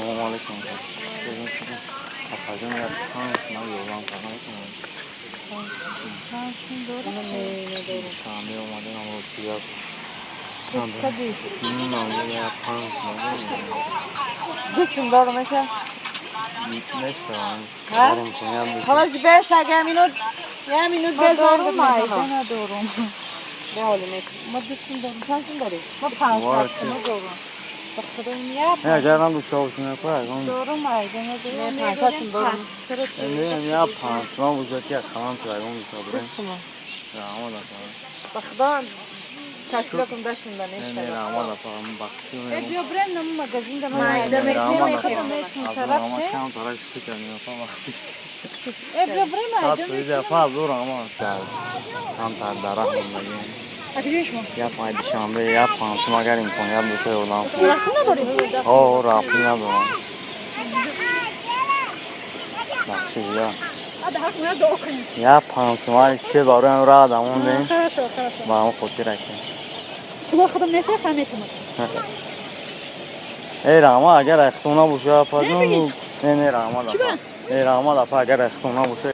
Ассалому алайкум. Апаҷон, як 5 сум ёрдам карда метавонед? 5 сум дорӣ? Душанбе омадем, амрӯз як Кади. Як 5 сум. 2 сум дорум, меша? Мешавам. Ҳа? Холази, беш, ага минут, я минут безанг. Дорум, айда надорум. Бе, ҳоли мекунам. Ма 2 сум дорум. Чанд сум дорӣ? Ма 500 сум дорум. Ба худо, я Не, агар надошта бошем, якон. Дорум, айда надорум. Не, 500 сум дорум. Не, я 5 сум бошад, ки қалам ту ягон ду бишабрем. Сум. Раҳмат, апа. Ба худо, кошелёк ам дастимда нест. Не, раҳмат, апа, бахти. Э, биё, брем намо магазин да. Майда мекунем. Худо метун тарафте. Кам тараш фикр апа, бахти. Э, биё, брем, айда Хат апа, зур раҳмат. Камтар дар раҳ мондагем. Акҷои шумо? Я панҷ Душанбе, я 5 сум, агар имконият боша, ёрдам. Рақм надорӣ? О, рақм надорам. Бахшиш, я. Я 5 сум че бароям раҳ дамондем. Хорошо, хорошо. Ба ҳамон хотир аки. Пуло худам нест, ха, метунам. Э, раҳмат, агар ахтон набоша, апаҷон. Не, не, раҳмат, апа. Не, раҳмат, апа, агар ахтон набоша.